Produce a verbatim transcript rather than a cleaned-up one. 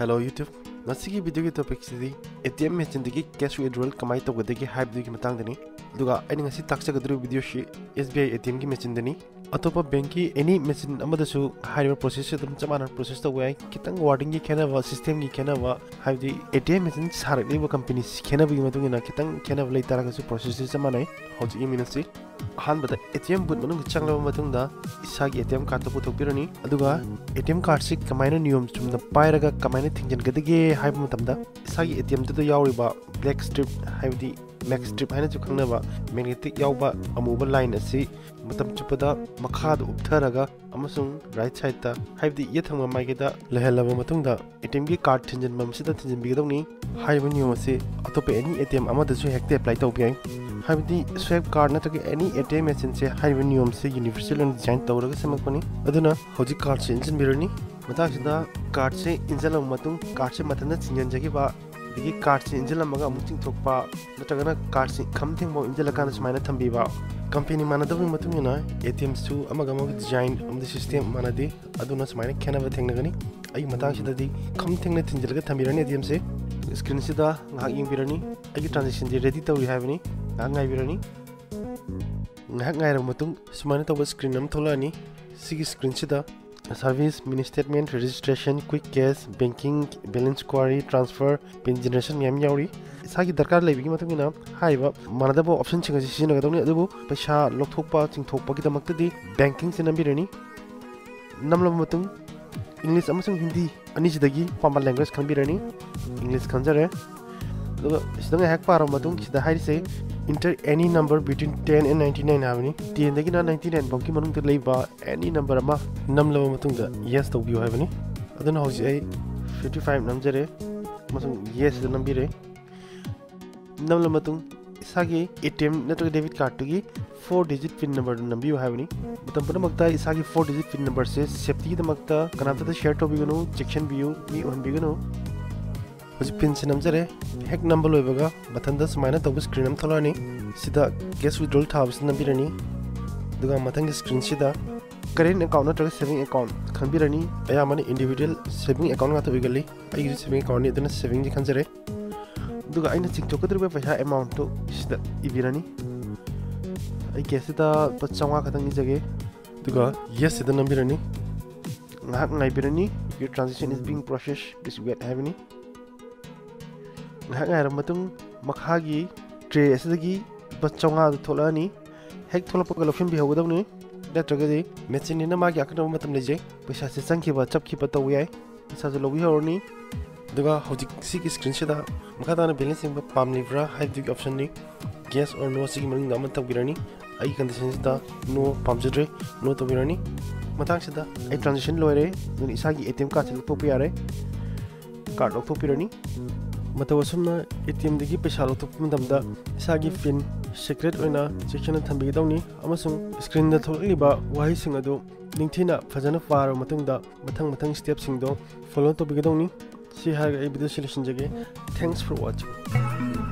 Hello YouTube, ꯉꯁꯤꯒꯤ videoꯒꯤ topicꯁꯤꯗꯤ ATM machineꯗꯒꯤ cash withdrawal ꯀꯃꯥꯏꯅ ꯇꯧꯒꯗꯒꯦ ꯍꯥꯏꯕꯗꯨꯒꯤ ꯃꯇꯥꯡꯗꯅꯤ꯫ ꯑꯗꯨꯒ ꯑꯩꯅ ꯉꯁꯤ ꯇꯥꯛꯆꯒꯗꯧꯔꯤꯕ videoꯁꯤ SBI ATMꯒꯤ machineꯗꯅꯤ꯫ ꯑꯇꯣꯞꯄ bankꯀꯤ any machine ꯑꯃꯗꯁꯨ ꯍꯥꯏꯔꯤꯕ processꯁꯦ ꯑꯗꯨꯝ ꯆꯞ ꯃꯥꯟꯅꯅ process ꯇꯧꯕ ꯌꯥꯏ꯫ ꯈꯤꯇꯪ wordingꯒꯤ ꯈꯦꯠꯅꯕ, systemꯒꯤ ꯈꯦꯠꯅꯕ, ꯍꯥꯏꯕꯗꯤ ATM machine ꯁꯥꯔꯛꯂꯤꯕ companyꯁꯤ ꯈꯦꯠꯅꯕꯒꯤ ꯃꯇꯨꯡ ꯏꯟꯅ ꯈꯤꯇꯪ ꯈꯦꯠꯅꯕ ꯂꯩ ꯇꯥꯔꯒꯁꯨ processꯁꯤ ꯆꯞ ꯃꯥꯟꯅꯩ꯫ ꯍꯧꯖꯤꯛ ꯌꯦꯡꯃꯤꯟꯅꯁꯤ꯫ ꯑꯍꯥꯟꯕꯗ ATM booth ꯃꯅꯨꯡꯗ ꯆꯪꯂꯕ ꯃꯇꯨꯡꯗ ꯏꯁꯥꯒꯤ ATM cardꯇꯨ ꯄꯨꯊꯣꯛꯄꯤꯔꯅꯤ꯫ ꯑꯗꯨꯒ ATM cardꯁꯤ ꯀꯃꯥꯏꯅ ꯅꯤꯌꯣꯝ ꯆꯨꯝꯅ ꯄꯥꯏꯔꯒ ꯀꯃꯥꯏꯅ ꯊꯤꯡꯖꯤꯟꯒꯗꯒꯦ ꯍꯥꯏꯕ ꯃꯇꯝꯗ, ꯏꯁꯥꯒꯤ ATMꯗꯨꯗ ꯌꯥꯎꯔꯤꯕ black strip, ꯍꯥꯏꯕꯗꯤ mag strip ꯍꯥꯏꯅꯁꯨ ꯈꯪꯅꯕ magnetic ꯌꯥꯎꯕ ꯑꯃꯨꯕ line ꯑꯁꯤ ꯃꯇꯝ ꯆꯨꯞꯄꯗ ꯃꯈꯥꯗ ꯎꯞꯊꯔꯒ ꯑꯃꯁꯨꯡ right sideꯇ, ꯍꯥꯏꯕꯗꯤ ꯌꯦꯠ ꯊꯪꯕ ꯃꯥꯏꯀꯩꯗ ꯂꯩꯍꯜꯂꯕ ꯃꯇꯨꯡꯗ, ATMꯒꯤ card ꯊꯤꯟꯖꯤꯟꯐꯝꯁꯤꯗ ꯊꯤꯟꯖꯤꯟꯕꯤꯒꯗꯧꯅꯤ꯫ ꯍꯥꯏꯔꯤꯕ ꯅꯤꯌꯣꯝ ꯑꯁꯤ ꯑꯇꯣꯞꯄ any ATM ꯑꯃꯗꯁꯨ ꯍꯦꯛꯇ apply ꯇꯧꯕ ꯌꯥꯏ꯫ ꯍꯥꯏꯕꯗꯤ swipe card ꯅꯠꯇ꯭ꯔꯒ any ATM machineꯁꯦ ꯍꯥꯏꯔꯤꯕ ꯅꯤꯌꯣꯝꯁꯦ universal ꯑꯣꯏꯅ design ꯇꯧꯔꯒ ꯁꯦꯝꯃꯛꯄꯅꯤ꯫ ꯑꯗꯨꯅ ꯍꯧꯖꯤꯛ cardꯁꯦ ꯏꯟꯁꯤꯟꯕꯤꯔꯅꯤ꯫ ꯃꯇꯥꯡꯁꯤꯗ cardꯁꯦ ꯏꯟꯁꯤꯜꯂꯕ ꯃꯇꯨꯡ, cardꯁꯦ ꯃꯊꯟꯇ ꯊꯤꯡꯖꯤꯟꯖꯈꯤꯕ, ꯑꯗꯒꯤ cardꯁꯦ ꯏꯟꯁꯤꯜꯂꯝꯃꯒ ꯑꯃꯨꯛ ꯆꯤꯡꯊꯣꯛꯄ, ꯅꯠꯇ꯭ꯔꯒꯅ cardꯁꯦ ꯈꯝ ꯊꯦꯡꯕ ꯏꯟꯁꯤꯜꯂꯀꯥꯟꯗ ꯁꯨꯃꯥꯏꯅ ꯊꯝꯕꯤꯕ꯫ Company ꯃꯥꯟꯅꯗꯕꯒꯤ ꯃꯇꯨꯡ ꯏꯟꯅ ATMꯁꯨ ꯑꯃꯒ ꯑꯃꯒ design ꯑꯃꯗꯤ system ꯃꯥꯟꯅꯗꯦ, ꯑꯗꯨꯅ ꯁꯨꯃꯥꯏꯅ ꯈꯦꯠꯅꯕ ꯊꯦꯡꯅꯒꯅꯤ꯫ ꯑꯩꯒꯤ ꯃꯇꯥꯡꯁꯤꯗꯗꯤ ꯈꯝ ꯊꯦꯡꯅ ꯊꯤꯟꯖꯤꯜꯂꯒ ꯊꯝꯕꯤꯔꯅꯤ ATMꯁꯦ꯫ Screenꯁꯤꯗ ꯉꯥꯏꯍꯥꯛ ꯌꯦꯡꯕꯤꯔꯅꯤ꯫ ꯑꯩꯒꯤ transactionꯁꯦ ready ꯇꯧꯔꯤ ꯍꯥꯏꯕꯅꯤ꯫ ꯉꯥꯏꯍꯥꯛ ꯉꯥꯏꯕꯤꯔꯅꯤ꯫ ꯉꯥꯏꯍꯥꯛ ꯉꯥꯏꯔꯕ ꯃꯇꯨꯡ ꯁꯨꯃꯥꯏꯅ ꯇꯧꯕ screen ꯑꯃ ꯊꯣꯛꯂꯛꯑꯅꯤ꯫ ꯁꯤꯒꯤ screenꯁꯤꯗ service, mini statement, registration, quick cash, banking, balance query, transfer, pin generation ꯃꯌꯥꯝ ꯌꯥꯎꯔꯤ꯫ ꯏꯁꯥꯒꯤ ꯗꯔꯀꯥꯔ ꯂꯩꯕꯒꯤ ꯃꯇꯨꯡ ꯏꯟꯅ ꯍꯥꯏꯔꯤꯕ ꯃꯥꯟꯅꯗꯕ optionꯁꯤꯡ ꯑꯁꯤ ꯁꯤꯖꯤꯟꯅꯒꯗꯧꯅꯤ꯫ ꯑꯗꯨꯕꯨ ꯄꯩꯁꯥ ꯂꯧꯊꯣꯛꯄ, ꯆꯤꯡꯊꯣꯛꯄꯒꯤꯗꯃꯛꯇꯗꯤ bankingꯁꯦ ꯅꯝꯕꯤꯔꯅꯤ꯫ ꯅꯝꯂꯕ ꯃꯇꯨꯡ, English ꯑꯃꯁꯨꯡ Hindi ꯑꯅꯤꯁꯤꯗꯒꯤ ꯑꯄꯥꯝꯕ language ꯈꯟꯕꯤꯔꯅꯤ꯫ English ꯈꯟꯖꯔꯦ꯫ ꯑꯗꯨꯒ ꯁꯤꯗ ꯉꯥꯏꯍꯥꯛ ꯄꯥꯔꯕ ꯃꯇꯨꯡ, ꯁꯤꯗ ꯍꯥꯏꯔꯤꯁꯦ, "Enter any number between ten and ninety nine" ꯍꯥꯏꯕꯅꯤ꯫ Tenꯗꯒꯤꯅ ninety nine ꯐꯥꯎꯒꯤ ꯃꯅꯨꯡꯗ ꯂꯩꯕ any number ꯑꯃ ꯅꯝꯂꯕ ꯃꯇꯨꯡꯗ yes ꯇꯧꯕꯤꯌꯨ ꯍꯥꯏꯕꯅꯤ꯫ ꯑꯗꯨꯅ ꯍꯧꯖꯤꯛ ꯑꯩ fifty five ꯅꯝꯖꯔꯦ ꯑꯃꯁꯨꯡ yesꯇ ꯅꯝꯕꯤꯔꯦ꯫ ꯅꯝꯂꯕ ꯃꯇꯨꯡ, ꯏꯁꯥꯒꯤ ATM ꯅꯠꯇ꯭ꯔꯒ debit cardꯇꯨꯒꯤ four digit pin numberꯗꯨ ꯅꯝꯕꯤꯌꯨ ꯍꯥꯏꯕꯅꯤ꯫ ꯃꯇꯝ ꯄꯨꯝꯅꯃꯛꯇ ꯏꯁꯥꯒꯤ four digit pin numberꯁꯦ safetyꯒꯤꯗꯃꯛꯇ ꯀꯅꯥꯝꯇꯗ share ꯇꯧꯕꯤꯒꯅꯨ, ꯆꯦꯛꯁꯤꯟꯕꯤꯌꯨ, ꯃꯤ ꯎꯍꯟꯕꯤꯒꯅꯨ꯫ ꯍꯧꯖꯤꯛ pinꯁꯦ ꯅꯝꯖꯔꯦ꯫ ꯍꯦꯛ ꯅꯝꯕ ꯂꯣꯏꯕꯒ ꯃꯊꯟꯇ ꯁꯨꯃꯥꯏꯅ ꯇꯧꯕ screen ꯑꯃ ꯊꯣꯛꯂꯛꯑꯅꯤ꯫ ꯁꯤꯗ cash withdrawal ꯊꯥꯕꯁꯤ ꯅꯝꯕꯤꯔꯅꯤ꯫ ꯑꯗꯨꯒ ꯃꯊꯪꯒꯤ screenꯁꯤꯗ current account ꯅꯠꯇ꯭ꯔꯒ saving account ꯈꯟꯕꯤꯔꯅꯤ꯫ ꯑꯌꯥꯝꯕꯅ individual saving account ꯉꯥꯛꯇ ꯑꯣꯏꯒꯜꯂꯤ꯫ ꯑꯩꯒꯤꯁꯨ saving account ꯅꯤ, ꯑꯗꯨꯅ saving ꯗꯤ ꯈꯟꯖꯔꯦ꯫ ꯑꯗꯨꯒ ꯑꯩꯅ ꯆꯤꯡꯊꯣꯛꯀꯗꯧꯔꯤꯕ ꯄꯩꯁꯥ amount ꯇꯨ ꯁꯤꯗ ꯏꯕꯤꯔꯅꯤ꯫ ꯑꯩ case ꯁꯤꯗ ꯂꯨꯄꯥ ꯆꯥꯝꯃꯉꯥ ꯈꯛꯇꯪ ꯏꯖꯒꯦ꯫ ꯑꯗꯨꯒ yes ꯁꯤꯗ ꯅꯝꯕꯤꯔꯅꯤ꯫ ꯉꯥꯏꯍꯥꯛ ꯉꯥꯏꯕꯤꯔꯅꯤ꯫ "Your transaction is being processed, please wait" ꯍꯥꯏꯕꯅꯤ꯫ ꯉꯥꯏꯍꯥꯛ ꯉꯥꯏꯔꯕ ꯃꯇꯨꯡ, ꯃꯈꯥꯒꯤ tray ꯑꯁꯤꯗꯒꯤ ꯂꯨꯄꯥ ꯆꯥꯝꯃꯉꯥꯗꯨ ꯊꯣꯛꯂꯛꯑꯅꯤ꯫ ꯍꯦꯛ ꯊꯣꯛꯂꯛꯄꯒ ꯂꯧꯁꯤꯟꯕꯤꯍꯧꯒꯗꯕꯅꯤ, ꯅꯠꯇ꯭ꯔꯒꯗꯤ machine ꯅꯤꯅ ꯃꯥꯒꯤ ꯑꯀꯛꯅꯕ ꯃꯇꯝ ꯂꯩꯖꯩ꯫ ꯄꯩꯁꯥꯁꯦ ꯆꯪꯈꯤꯕ ꯆꯞꯈꯤꯕ ꯇꯧꯕ ꯌꯥꯏ꯫ ꯄꯩꯁꯥꯁꯦ ꯂꯧꯕꯤꯍꯧꯔꯅꯤ꯫ ꯑꯗꯨꯒ ꯍꯧꯖꯤꯛ ꯁꯤꯒꯤ screen ꯁꯤꯗ ꯃꯈꯥ ꯇꯥꯅ balance ꯌꯦꯡꯕ ꯄꯥꯝꯂꯤꯕ꯭ꯔꯥ ꯍꯥꯏꯕꯗꯨꯒꯤ option ꯅꯤ꯫ Yes or no ꯁꯤꯒꯤ ꯃꯅꯨꯡꯗ ꯑꯃ ꯇꯧꯕꯤꯔꯅꯤ꯫ ꯑꯩꯒꯤ condition ꯁꯤꯗ no ꯄꯥꯝꯖꯗ꯭ꯔꯦ, no ꯇꯧꯕꯤꯔꯅꯤ꯫ ꯃꯇꯥꯡꯁꯤꯗ ꯑꯩ transaction ꯂꯣꯏꯔꯦ, ꯑꯗꯨꯅ ꯏꯁꯥꯒꯤ A T M card ꯁꯦ ꯂꯧꯊꯣꯛꯄ ꯌꯥꯔꯦ꯫ Card ꯂꯧꯊꯣꯛꯄꯤꯔꯅꯤ꯫ ꯃꯇꯧ ꯑꯁꯨꯝꯅ A T M ꯗꯒꯤ ꯄꯩꯁꯥ ꯂꯧꯊꯣꯛꯄ ꯃꯇꯝꯗ ꯏꯁꯥꯒꯤ pin secret ꯑꯣꯏꯅ ꯆꯦꯛꯁꯤꯟꯅ ꯊꯝꯕꯤꯒꯗꯧꯅꯤ, ꯑꯃꯁꯨꯡ screen ꯗ ꯊꯣꯛꯂꯛꯂꯤꯕ ꯋꯥꯍꯩꯁꯤꯡ ꯑꯗꯨ ꯅꯤꯡꯊꯤꯅ ꯐꯖꯅ ꯄꯥꯔꯕ ꯃꯇꯨꯡꯗ ꯃꯊꯪ ꯃꯊꯪ step ꯁꯤꯡꯗꯣ follow ꯇꯧꯕꯤꯒꯗꯧꯅꯤ꯫ ꯁꯤ ꯍꯥꯏꯔꯒ ꯑꯩ video ꯁꯤ ꯂꯣꯏꯁꯤꯟꯖꯒꯦ꯫ Thanks for watching꯫